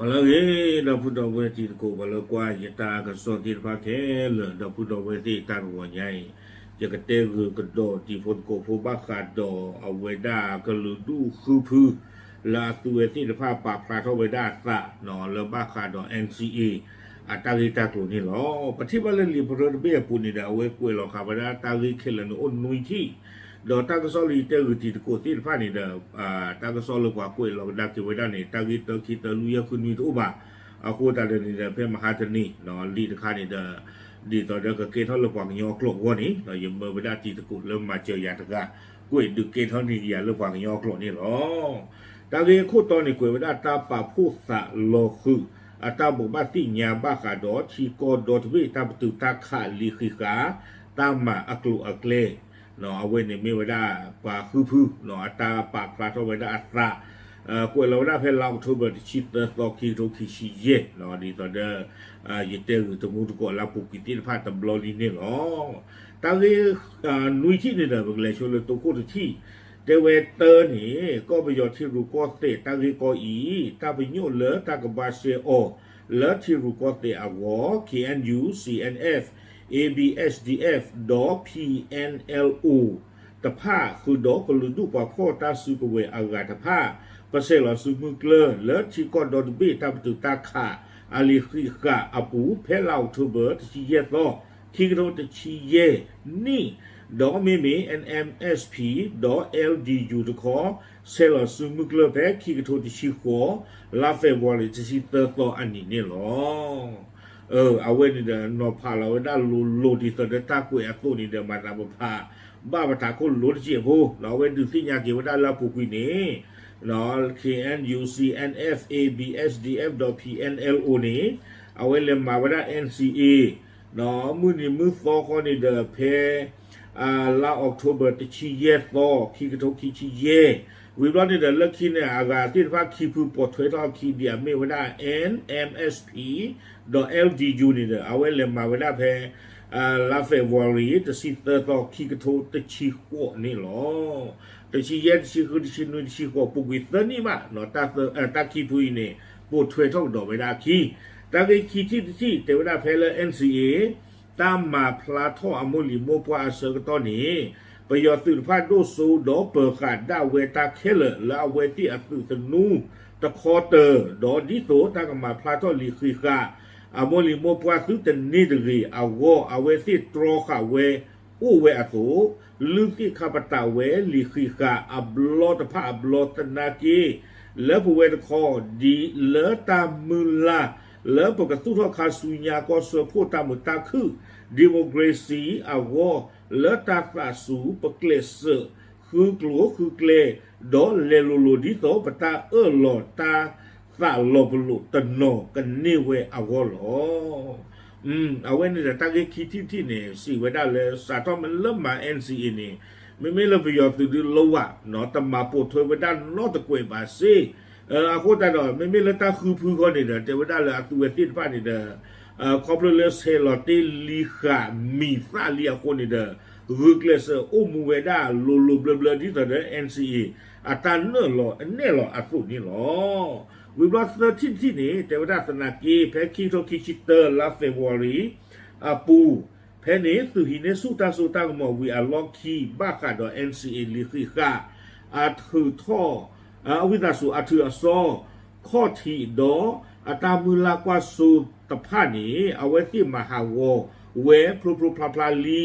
လၢအဂ့ၤ ဒီပုၢ်ဒီဝဲၢ်တံၤသကိး ပှၤလၢကွၢ်ယတၢ်ကစီၣ်သ့ၣ်တဖၣ်ခဲလၢာ် ဒီပုၢ်ဒီဝဲၢ်သ့ၣ် တၢ်တဂီၤညါအံၤ ယကတဲဂုာ်ကဒီးတံၤဖိသကိးဖိဘၣ်ဃးဒီးအဝဲဒၣ်ကလုာ်ဒူၣ်ဃုဖု လၢအသုဝဲသ့ၣ်တဖၣ်ပာ်ဖျါထီၣ်ဝဲဒၣ်အသး လၢဘၣ်ဃးဒီး NCA အတၢ်ဂ့ၢ်တၢ်ကျိၤန့ၣ်လီၤ. ပထံၣ်ဘၣ်လၢလံာ်ပရၢတဘ့ၣ်အပူၤန့ၣ်ဒီး အဝဲကွဲးလီၤဃာ်ဝဲဒၣ်တၢ်ဂ့ၢ်ခဲလၢာ်န့ၣ်အိၣ်နွံထံၣ် ဒီးတၢ်ကစီၣ်လၢယတဲဂုာ်တံၤသကိးသ့ၣ်တဖၣ်န့ၣ်ဒီး တၢ်ကစီၣ်လၢပှၤကွဲးလီၤကဒါက့ၤဝဲဒၣ်န့ၣ် တၢ်ဂ့ၢ်တၢခံသၢလွံၢ်ယဲၢ်ဃုနွံတအိၣ်ဘၣ်. အဃိသတးဒီးန့ၣ်ဒီး ဖဲမဟါတနံၤ လံာ်တခါန့ၣ်ဒီး ဒ်သိးဒီးကကဲထီၣ်လၢပှၤကညီကျိာ်အဂီၢ်န့ၣ် ယမၢဝဲဒၣ်တံၤသကိးလၢမၤစၢၤယၤတဂၤ ကွဲးဒုးကဲထီၣ်န့ၢ်က့ၤယၤလၢပှၤကညီကျိာ်န့ၣ်လီၤ. တၢ်ဂ့ၢ်ခိၣ်တီန့ၣ် ကွဲးဝဲဒၣ်တၢ်ပာ်ဖှိၣ်သးလီၤဃုာ် အတၢ်ဘိးဘၣ်သ့ၣ်ညါဘၣ်ဃးဒီးထံကီၢ်ဒီတဘ့ၣ်တၢ်ပတုာ်တၢ်ခးလံာ်ဃံးဃာ် တၢ်မၤအကျိၤအကျဲ အဝဲန့ၣ်မ့ၢ်ဝဲဒၣ်ပှၤဃုဖု အတၢ်ပာ်ဖျါထီၣ်ဝဲဒၣ်အသး ကွဲးလီၤဝဲဒၣ်ဖဲလါအီးကထိဘၢၣ် တဆံသၢသီ ခံကထိခံဆံယဲၢ် ဒ်သိးဒီး ယတဲဂုာ်တမူတကိးလၢအပူၤကွံာ်သ့ၣ်တဖၣ်တဘျီလံန့ၣ်လီၤ. တၢ်ဂ့ၢ် နွံထံၣ်န့ၣ်ဒီး ပကလဲၤဆိလၢတိခိၣ်တထံၣ် တဲဝဲတၢန့ၣ် ကီၢ်ပယီၤထံရူၢ်ကီၢ်သဲးတၢ်ဂ့ၢ်ကီအံၤ တၢ်ပညိၣ်လၢတၢ်ကဘှါရှဲအီၤ လၢထံရူၢ်ကီၢ်သဲးအဂီၢ် KNU CNF ABSDF ဒီး PNLO တဖၣ် ဃုာ်ဒီးကလုာ်ဒူၣ်ပှၤဖီၣ်တၢ်စုကဝဲၤအဂၤတဖၣ် ပဆဲးလီၤစုမုၢ်ကျၢၢ် လၢထံကီၢ်ဒီတဘ့ၣ်တၢ်ပတုာ်တၢ်ခး အလံာ်ဃံးဃာ်အပူၤ ဖဲလါအီးကထိဘၢၣ် တဆံယဲၢ်သီ ခံကထိတဆံယဲၢ်နံၣ် ဒီးမ့မ့ၢ် NMSP ဒီး LDU တခီ ဆဲးလီၤစုမုၢ်ကျၢၢ်ဖဲခံကထိတဆံဃိး လါဖ့ၤဘြူၤအါရံၤ တဆံသၢသီအနံၤန့ၣ်လီၤ. အဝဲန့ၣ်ဒီး နီၤဖးလီၤဝဲဒၣ်လိၤလိၤဒ်သိးဒီးတၢ်ကွဲးအသိးန့ၣ်ဒီး မၤသးပဖး ဘၣ်ပထးခိၣ်လိၤတစဲးဖိ အဝဲဒုးသ့ၣ်ညါက့ၤဝဲဒၣ်လၢအပူၤကွံာ်န့ၣ် KNU CNF ABSDF ဒီး PNLO န့ၣ် အဝဲလဲၤမၤဝဲဒၣ် NCA မုၢ်နံၤမုၢ်သီဃီန့ၣ်ဒီး ဖဲ လါအီးကထိဘၢၣ် တဆံယဲၢ်သီ ခံကထိခံဆံယဲၢ် ဝံၤဘျီန့ၣ်ဒီး လၢခံန့ၣ် အဂၤသ့ၣ်တဖၣ်ခံဖုပိာ်ထွဲထီၣ်အခံဒ်အမ့ၢ်ဝဲဒၣ် NMSP ဒီး LDU န့ၣ်ဒီး အဝဲလဲၤမၤဝဲဒၣ်ဖဲ လါဖ့ၤဘြူၤအါရံၤ တဆံသၢသီ ခံကထိတဆံဃိးန့ၣ်လီၤ. တဆံယဲၢ် တဆံဃု တဆံနွံ တဆံဃိး ပူၤကွံာ်သၢနံၣ်ဘၣ် တၢ်ခံဖုအံၤန့ၣ် ပိာ်ထွဲထီၣ်ကဒီးဝဲဒၣ်အခံ တၢ်ဂ့ၢ်ခံထံၣ်တထံၣ် တဲဝဲဒၣ်ဖဲလၢ NCA တၢ်မၤဖျါထီၣ်အမိၢ်လံၤမိၢ်ပှၢ်အဆၢကတီၢ်န့ၣ် ပယီၤသုးတဖၣ်ဒိၣ်စိဒီးပၢၤဃာ်ဒၣ်ဝဲတၢ်ခဲလၢာ်လၢအဝဲသ့ၣ်အသုးသနူတခီတၢၤ ဒီးဒ်သိးတၢ်ကမၤဖျါထီၣ်လံာ်ဃံးဃာ် အမိၢ်လံၤမိၢ်ပှၢ်သုတန့ၢ်တဂ့ၤအဂီၢ် အဝဲသ့ၣ်တြီဃာ်ဝဲအိၣ်ဝဲအသိး လုၢ်သ့ၣ်ခါပတာ်ဝဲလံာ်ဃံးဃာ်အဘျီတဖၣ်အဘျီသနာ်က့ လၢပဝဲတခီ ဒ်လၢတၢ်မုၢ်လၢ် လၢပကသူၣ်ထီၣ်ခါဆူညါကီၢ်စၢဖှိၣ်တၢ်မုာ်တၢ်ခုၣ် democracy အဂီၢ် လၢတၢ်သးစူၤပကျဲးစၢး ဃုကျိၤဃုကျဲ ဒီးလဲၤလိၤလိၤဒ်သိးပတၢ်အၢၣ်လီၤတၢ်သးလီၤပလိာ်တနီၤကန့ၢ်ဝဲအဂီၢ်လီၤ. အဝဲန့ၣ်ဒီးတၢ်ဂ့ၢ်ခံထံၣ်တထံၣ်န့ၣ် စံးဝဲဒၣ်လၢစးထီၣ်လၢမၤ NCA န့ၣ် မ့မ့ၢ်လၢပယီၤသုးဒုးလိဝဲ တမၤပိာ်ထွဲဝဲဒၣ်နီတကွဲးဘၣ်စ့ အဃိသတးဒီး မ့မ့ၢ်လၢတၢ်ဃုဖုဃီန့ၣ်ဒီး တဲဝဲဒၣ်လၢအသုဝဲသ့ၣ်တဖၣ်န့ၣ်ဒီး ခီဖျိလၢဆဲးလီၤတ့ၢ်လံဃာ်မံၤသၣ်လံအဃိန့ၣ်ဒီး ဂုာ်ကျဲးစၢးအိၣ်မူဝဲဒၣ်လိၤလိၤဘျၢဘျၢဒ်သိးဒီး NCA အတၢ်နုာ်လီၤအနဲၣ်လီၤအသိးန့ၣ်လီၤ. ဝံၤဘျီသၢထံၣ်တထံၣ်န့ၣ် တဲဝဲဒၣ်သနာ်က့ ဖဲခံကထိခံဆံတၢ လါ February အပူၤ ဖဲန့ၣ် သုးဟံးန့ၢ်ဆူၣ်တၢ်စိတၢ်ကမီၤဝံၤအလီၢ်ခံ ဘၣ်ဃးဒီး NCA လံာ်ဃံးဃာ် အထုးထီၣ် အဝံသးစူၤ အထုးအစီၣ် ခီၣ်ထံးဒီး အတၢ်မုၢ်လၢ်ကွၢ်စိတဖၣ်န့ၣ် အဝဲသ့ၣ်မၤဟးဂီၤဝဲဖျိဖျိဖျါဖျါလံ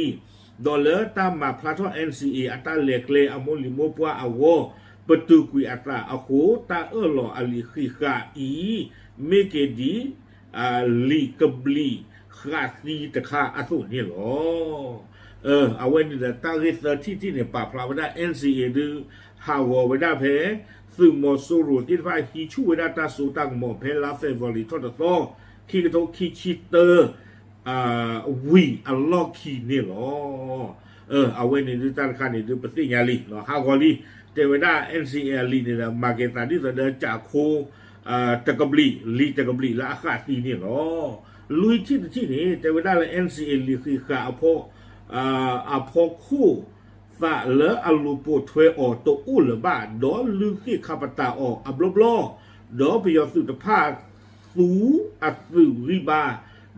ဒီးလၢတၢ်မၤဖျါထီၣ် NCA အတၢ်လဲၤကျဲအမိၢ်လံၤမိၢ်ပှၢ်အဂီၢ် ပတုာ်ကွံာ်အသးအဃိ တၢ်အၢၣ်လီၤအလံာ်ဃံးဃာ်အံၤ မ့ၢ်က့ၤဒ် လံာ်ကဘျံးဃာ်သံတခါအသိးန့ၣ်လီၤ. အဝဲန့ၣ်ဒီးတၢ်ဂ့ၢ်သၢထံၣ်တထံၣ်န့ၣ် ပာ်ဖျါဝဲဒၣ် NCA ဒုး ဟးဂီၤဝဲဒၣ်ဖဲ သုးမီၤစိရိၤသ့ၣ်တဖၣ် ဟံးဆူၣ်ဝဲဒၣ်တၢ်စိတၢ်ကမီၤဖဲလါ February ထီၣ်တသီ ခံကထိခံဆံတၢ ဝံၤအလီၢ်ခံန့ၣ်လီၤ. အဝဲန့ၣ်ဒုးတၢ်တခါန့ၣ်ဒုး ပသ့ၣ်ညါလံ ဟးဂီၤလံ တဲဝဲဒၣ် NCA အလံာ်န့ၣ်ဒီး မၤက့ၤသးဒ်သိးဒီးကးခိ တကဘျံး လံာ်တကဘျံးလၢအဃာ်သံန့ၣ်လီၤ. လွံၢ်ထံၣ်တထံၣ်န့ၣ် တဲဝဲဒၣ်လၢ NCA လံာ်ဃံးဃာ်အဖီ အဖီခိၣ်သးလၢအလူၤပိာ်ထွဲအီၤတအိၣ်လၢၤဘၣ် ဒီးလုၢ်သ့ၣ်ခါပတာ်အီၤအဘျီဘျီ ဒီးပယီၤသုးတဖၣ် သူအသုးဂံၢ်ဘါ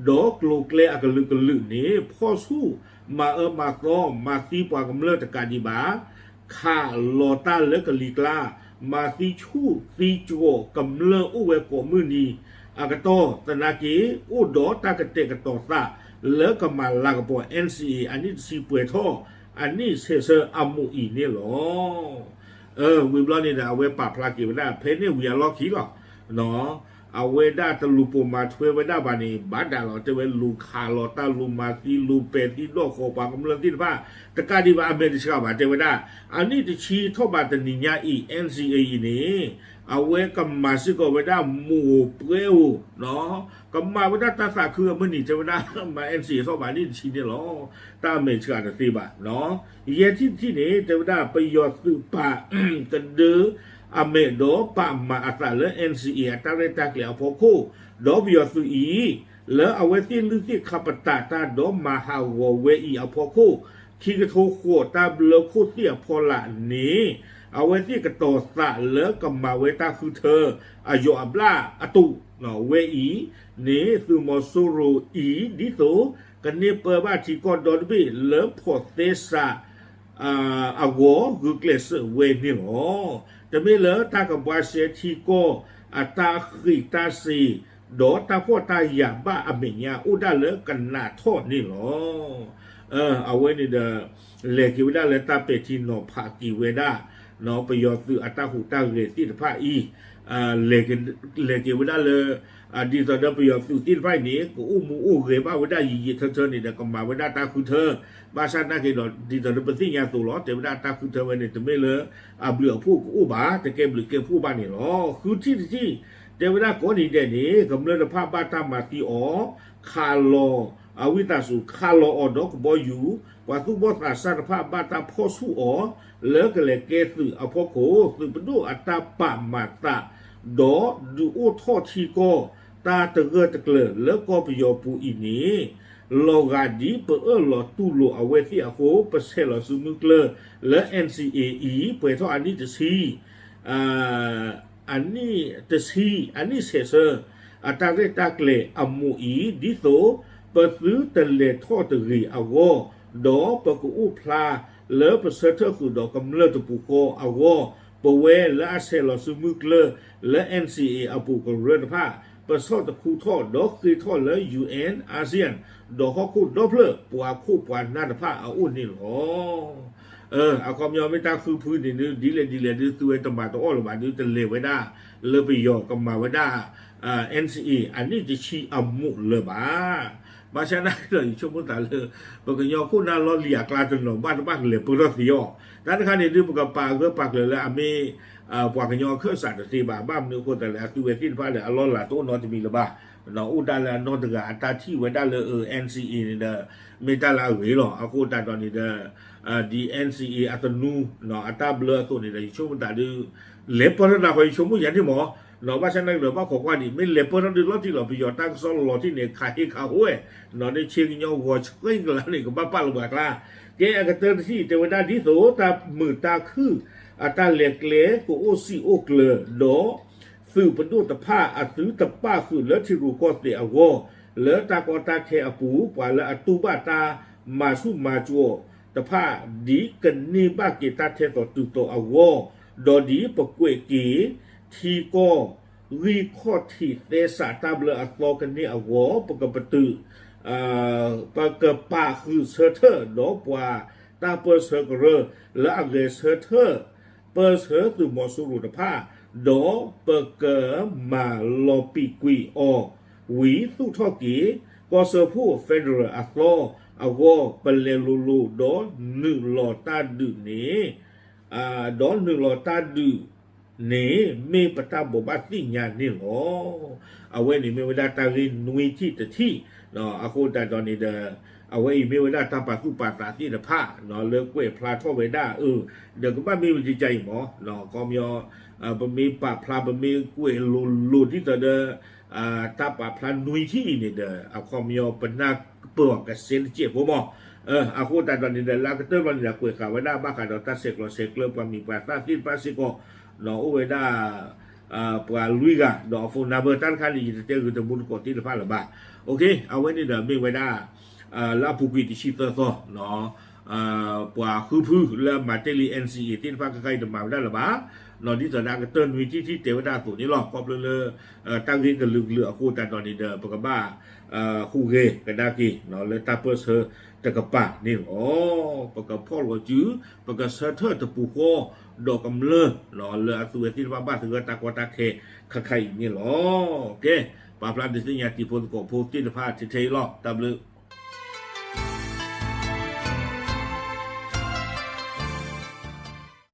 ဒီးကျိၤကျဲအကလုာ်ကလုာ်န့ၣ် ဖီၣ်ဆူၣ်မၤအၢမၤသီ မၤသံပှၤကမျၢၢ်တကးဒံးဘၣ် ခးလီၤတၢ်လၢကလံၤကျါ, မၤသံဆူၣ်သံကွံာ်ကမျၢၢ်အိၣ်ဝဲကိးမုၢ်နံၤအကတီၢ် သနာ်က့ အိၣ်ဒီးတၢ်ကတဲာ်ကတီၤသး လၢကမၤလၤကပီၤ NCA အနံၣ်တဆံပှဲၤထီၣ် အနံၣ်ဆဲးဆၢအမူးအံၤန့ၣ်လီၤ. ဝံၤဘျီန့ၣ်ဒီး အဝဲပာ်ဖျါက့ၤဝဲဒၣ် ဖဲန့ၣ်ဝံၤအလီၢ်ခံလီၤ. အဝဲဒၣ်တလူၤပိာ်မၤထွဲဝဲဒၣ်ဘၣ်န့ၣ် ဘၣ်ဒၣ်လီၤ တဲဝဲ လူၤခးလီၤတၢ် လူၤမၤသံ လူၤပဲာ်သံဒိၣ်ဃီၤပှၤကမျၢၢ်သ့ၣ်တဖၣ် တကးဒံးဘၣ် အမဲာ်တဆှးဘၣ် တဲဝဲဒၣ် အနံၣ်တဆံထီၣ်ဘးတနံၤညါအံၤ NCA အံၤန့ၣ် အဝဲကမၤစ့ၢ်ကီးဝဲဒၣ်မိၢ်ပှဲၤဧိၤ ကမၤဝဲဒၣ်တၢ်သးခုအမုၢ်နံၤ တဲဝဲဒၣ် မၤ NCA ထီၣ်ဘးနံၣ်တဆံန့ၣ်လီၤ. တၢ်အမဲာ်ဆှးတသ့ဘၣ်. ယဲၢ်ထံၣ်တထံၣ်န့ၣ် တဲဝဲဒၣ် ပယီၤသုးပာ်ကဒၢအမဲာ်ဒီးပာ်မၤအသးလၢ NCA အတၢ်ရဲၣ်တၢ်ကျဲၤအဖီခိၣ် ဒီးပယီၤသုးအံၤ လၢအဝဲသ့ၣ်လုၢ်သ့ၣ်ခါပတာ်တၢ်ဒီးမၤဟးဂီၤဝဲအံၤအဖီခိၣ် ခံကထိဃိးတၢ်ဘျၢခိၣ်သ့ၣ်အဖီလာ်န့ၣ် အဝဲသ့ၣ်ကတီၤသးလၢကမၤဝဲတၢ်ဃုထၢအယီၤအဘျၣ်အတူး ဝဲအံၤန့ၣ် သုးမီၤစိရိၤအံၤ ဒ်သိးကန့ၢ်ပၢဘၣ်ထံကီၢ်ဒီတဘ့ၣ်လၢဖီၣ်သဲစး အဂီၢ်ဂုာ်ကျဲးစၢးဝဲန့ၣ်လီၤ. တမ့ၢ်လၢတၢ်ကဘှါရှဲထံကီၢ်အတၢ်ဃ့ၢ်တၢ်စ့ၤ ဒီးတၢ်ဖှီၣ်တၢ်ယာ်ဘၣ်အမဲာ်ညါ အိၣ်ဒၣ်လၢကနးထီၣ်န့ၣ်လီၤ. အဝဲန့ၣ်ဒီး လဲၤက့ၤဝဲဒၣ်လၢတၢ်ပဲာ်ထံနီၤဖးက့ၤဝဲဒၣ် ပယီၤသုးအတၢ်ဟူးတၢ်ဂဲၤသ့ၣ်တဖၣ်အံၤ လဲၤက့ၤဝဲဒၣ်လၢ ဒ်သိးဒီးပယီၤသုးသ့ၣ်တဖၣ်အံၤန့ၣ် ကအိၣ်မူအိၣ်ဂဲၤဘၣ်ဝဲဒၣ်ယံာ်ယံာ်ထၢထၢန့ၣ်ဒီး ကမၤဝဲဒၣ်တၢ်ဃုထၢ ဘၣ်ဆၣ်နာ်က့ဒီး ဒ်သိးဒီးပသ့ၣ်ညါအသိးလီၤ တဲဝဲဒၣ်တၢ်ဃုထၢဝဲန့ၣ် တမ့ၢ်လၢအဘျုးအဖှိၣ်ကအိၣ်ဘၣ် တကဲဘျုးကဲဖှိၣ်ဘၣ်န့ၣ်လီၤ. ဃုထံၣ်တထံၣ် တဲဝဲဒၣ်ကိးနံၤဒဲးန့ၣ် ကမျၢၢ်တဖၣ်ဘၣ်တၢ်မၤသံအီၤ ခးလီၤ အဝံသးစူၤ ခးလီၤအီၤဒီးကဘီယူၤ ပှၤသူၣ်ဘီၣ်သးစၢ်တဖၣ်ဘၣ်တၢ်ဖီၣ်ဆူၣ်အီၤ လၢကလဲၤကဲသုးအဖီခိၣ် သုးပဒိၣ်အတၢ်ပာ်မၤသး ဒီးဒုးအိၣ်ထီၣ်ထံကီၢ် တၢ်တဂၢၢ်တကျၢၤလၢကီၢ်ပယီၤပူၤအံၤန့ၣ် လီၤဂာ်ဒ်ပအၢၣ်လီၤတူၢ်လိာ်အဝဲသ့ၣ်အဃိ ပဆဲးလီၤစုမုၢ်ကျၢၢ်လၢ NCA အံၤ ပှဲၤထီၣ်အနံၣ်တဆံ အနံၣ်တဆံ အနံၣ်ဆဲးဆၢ အတၢ်ရဲၣ်တၢ်ကျဲၤအမူးအံၤ ဒ်သိးပသုတလဲၤထီၣ်တဂ့ၤအဂီၢ်, ဒီးပကအိၣ်ဖျါလၢပဆၢထၢၣ်ဃုာ်ဒီးကမျၢၢ်တပူၤဃီအဂီၢ်, ပဝဲလၢအဆဲးလီၤစုမုၢ်ကျၢၢ်လၢ NCA အပူၤကရၢတဖၣ် ပဆီၣ်တခူထီၣ်ဒီးဃ့ထီၣ်လၢ UN, ASEAN ဒီးဟီၣ်ခိၣ်ဒီဖျၢၣ် ပှၤခိၣ်ပှၤနၢ်တဖၣ်အအိၣ်န့ၣ်လီၤ. အခီပညီမ့ၢ်တၢ်ဃုဖုန့ၣ်ဒုး ဒ်လဲၣ်ဒ်လဲၣ်ဒုး သုဝဲတမၤတအီၣ်လၢၤဘၣ်ဒုး တလဲၤဝဲဒၣ်လၢပယီၤကမၤဝဲဒၣ် NCA အနံၣ်တဆံအမူးလၢၤဘၣ်. ဘၣ်ဆၣ်နာ်က့ဒီး ယဆိကမိၣ်သးလၢ ပကညီခိၣ်နၢ်လီၢ်လံၤအကျါတနီၤဘၣ်တဘၣ်ကလဲၤပၢၢ်ထီၣ်သ့အီၤ, တၢ်တခါန့ၣ်ဒုး ပကပာ်ဂၢၢ်ပာ်ကျၢၤလၢအမ့ၢ် ပှၤကညီအခၢၣ်စးတသ့ဘၣ်, ဘၣ်မနုၤအဃိသတးလဲၣ် အသုဝဲသ့ၣ်တဖၣ်ဒီး အလီၢ်လၤတအိၣ်နီတမံၤလၢၤဘၣ်, အိၣ်ဒၣ်လၢအနီၢ်တဂၤအတၢ်ထံၣ်ဝဲဒၣ်လၢ NCA န့ၣ်ဒီး မ့ၢ်တၢ်လၢအဂ့ၤလီၤ. အဃိသတးဒီးန့ၣ်ဒီး ဒ် NCA အသနူ အတၢ်ဘျၢအသိးန့ၣ်ဒီး ယဆိကမိၣ်သးဒုး လဲၤပၢၢ်ထီၣ်တၢ်ဃီ ယဆိကမိၣ်ယၤန့ၣ်မး, ဘၣ်ဆၣ်နာ်က့ဒီး ဘၣ်ခိးကွၢ်ဒံး မ့ၢ်လဲၤပၢၢ်ထီၣ်ဒုးလီၤတံၢ်လီၤ, ပယီၤတၢ်ကစီၣ်လီၤတံၢ်န့ၣ် ခးဟ့ခးဟိဝဲ, န့ၣ်ဆ့ကညီဂီၤဆှံကလါန့ၣ် ကဘၣ်ပာ်လၢပှၤကျါ, ကဲအကတၢၢ်တထံၣ် တဲဝဲဒၣ်ဒ်သိး တၢ်မုာ်တၢ်ခုၣ်အတၢ်လဲၤကျဲ ကအိၣ်စံာ်အိၣ်ကျၢၤဒီး သုးပဒိၣ်တဖၣ်အသုတပာ်ဃုာ်လၢထံရူၢ်ကီၢ်သဲးအဂီၢ်, လၢတၢ်ကီတၢ်ခဲအပူၤ ပှၤလၢအတူၢ်ဘၣ်တၢ်မၤဆူၣ်မၤကၠိတဖၣ် ဒ်ကန့ၢ်ဘၣ်က့ၤတၢ်ထဲသိးတုၤသိးအဂီၢ်, ဒီးဒ်ပကွဲးက့ၤ ထံကီၢ်ဂံၢ်ခီၣ်ထံးသဲစးတၢ်ဘျၢအသီကန့ၢ်အဂီၢ် ပကပတုာ် ပကပာ်ဃုာ်ဆၢထၢၣ်ဒီးပှၤတၢ်ပၢၢ်ဆၢကရၢ လၢအဂဲၤဆၢထၢၣ် ပၢၢ်ဆၢသုးမီၤစိရိၤတဖၣ်, ဒီးပကမၤလီၤပံာ်ကွံာ်အီၤ ဝံၤသူၣ်ထီၣ်က့ၤ ကီၢ်စၢဖှိၣ် federal အသီအဂီၢ် ပလဲၤလိၤလိၤ ဒီးနုာ်လီၤတၢ်ဒုးန့ၣ် ဒီးနုာ်လီၤတၢ်ဒုးန့ၣ် မ့ၢ်ပတၢ်ဘိးဘၣ်သ့ၣ်ညါန့ၣ်လီၤ. အဝဲန့ၣ်မ့ၢ်ဝဲဒၣ်တၢ်ဂ့ၢ်နွံထံၣ်တထံၣ်, အဃိသတးဒီးန့ၣ်ဒီး အဝဲအံၤမ့ၢ်ဝဲဒၣ်တၢ်ပာ်သူၣ်ပာ်သးသ့ၣ်တဖၣ် လၢကွဲးဖျါထီၣ်ဝဲဒၣ်အၢ, ဒီးကဘၣ်မ့ၢ်ဝဲဒ်အံၤမး, အခီပညီ ပမ့ၢ်ပာ်ဖျါ ပမ့ၢ်ကွဲးလိၤလိၤဒ်သိးဒီး တၢ်ပာ်ဖျါနွံထံၣ်အံၤန့ၣ်ဒီး အခီပညီပနၢ်ပၢၢ်အီၤကစဲတစဲးဖိမး, အဃိသတးဒီးန့ၣ်ဒီး လၢကတၢၢ်ဘျီန့ၣ်ဒီး ကွဲးဃာ်ဝဲဒၣ်ဘၣ်ဃးဒီးတၢ်ဆဲးကျိးဆဲးကျၢပှၤမံၤပှၤသၣ်သ့ၣ်တဖၣ်စ့ၢ်ကီး, အိၣ်ဝဲဒၣ် ပှၤလွံၢ်ဂၤ ဒီးအ phone number တၢ်တခါန့ၣ် ယတတဲဂ့ၤတမူတကိးသ့ၣ်တဖၣ်လၢၤဘၣ်. အဝဲန့ၣ်ဒီးမ့ၢ်ဝဲဒၣ် လၢအပူၤကွံာ်တဆံသၢသီ ပှၤဃုဖုလၢအမၤတ့ၢ်လံ N C A သ့ၣ်တဖၣ်ခဲခါအံၤတမၤဝဲဒၣ်လၢၤဘၣ်. ဒ်သိးဒီးကတၢၢ်နွံထံၣ်ထံၣ်တဲဝဲဒၣ်အသိးန့ၣ်လီၤ. ခီဖျိလၢ တၢ်ဂ့ၢ်ကလုာ်ကလုာ်အဃိသတးဒီးန့ၣ်ဒီး ပကဘၣ် ဟူးဂဲၤကဒါက့ၤ လၢတၢ်ပၢၢ်ဆၢတကပၤန့ၣ်လီၤ. ပကဖီၣ်လီၤစု ပကဆၢထၢၣ်တပူၤဃီ ဒီးကမျၢၢ် လၢအသူဝဲသ့ၣ်တဖၣ်ဘၣ်သဂၢၢ်တၢ်ကီတၢ်ခဲ ခဲခါအံၤန့ၣ်လီၤ. ကဲ ပာ်ဖျါဒုးသ့ၣ်ညါတံၤဖိသကိးဖိသ့ၣ်တဖၣ်ထဲထဲအံၤလီၤ. တၢ်ဘျုး